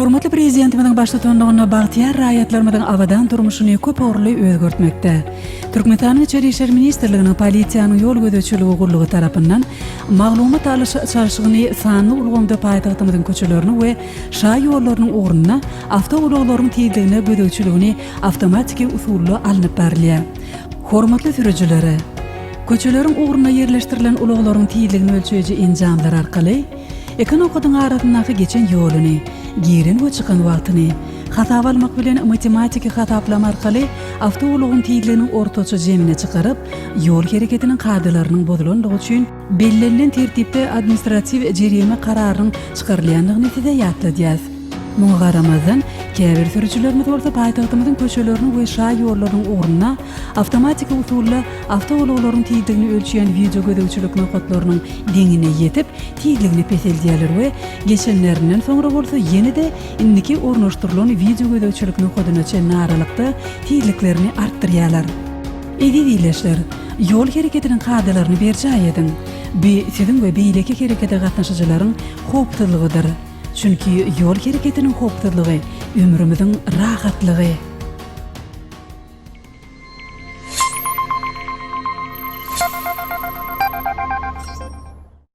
Hormatly Prezidentimiziň baştutanlygynda bagtyýar raýatlarymyzyň abadan durmuşyny köpugurly özgertmekde, Türkmenistanyň Içeri işler ministrliginiň Polisiýanyň ýol gözegçiligi gullugy tarapyndan maglumat alyş-çalşygyny sanly ulgamda paýtagtymyzyň köçelerini we şa ýollarynyň ugrunda awtoulaglaryň tizligine gözegçiligini awtomatiki usulda alnyp barylýar. Hormatly sürüjilere! Köçeleriň ugrunda ýerleşdirilen ulaglaryň tizligini ölçeýji enjamlar arkaly iki nokadyň arasyndaky geçen ýoluny, giren we çykan wagtyny, hasaba almak bilen matematiki hasaplama arkaly awtoulagyň tizliginiň ortaça jemini çykaryp, ýol hereketiniň kadalarynyň bozulandygy üçin bellenilen tertipde administratiw jerime kararynyň çykarylýandygyny size ýatladýas. Muňa garamazdan, käbir sürüjilerimiz bolsa paýtagtymyzyň köçeleriniň we şa ýollarynyň ugrunda awtomatiki usulda awtoulaglaryň tizligini ölçeýän wideogözegçilik nokatlarynyň deňine ýetip, tizligini peseldýärler we geçenlerinden soňra bolsa ýene-de indiki ornaşdyrylan wideogözegçilik nokadyna çenli aralykda tizliklerini artdyrýarlar. Eziz ildeşler, ýol hereketiniň kadalaryny berjaý ediň! Bu siziň we beýleki herekete gatnaşyjylaryň howpsuzlygydyr. Çünki ýol hereketiniň howpsuzlygy, ömrümiziň rahatlygy.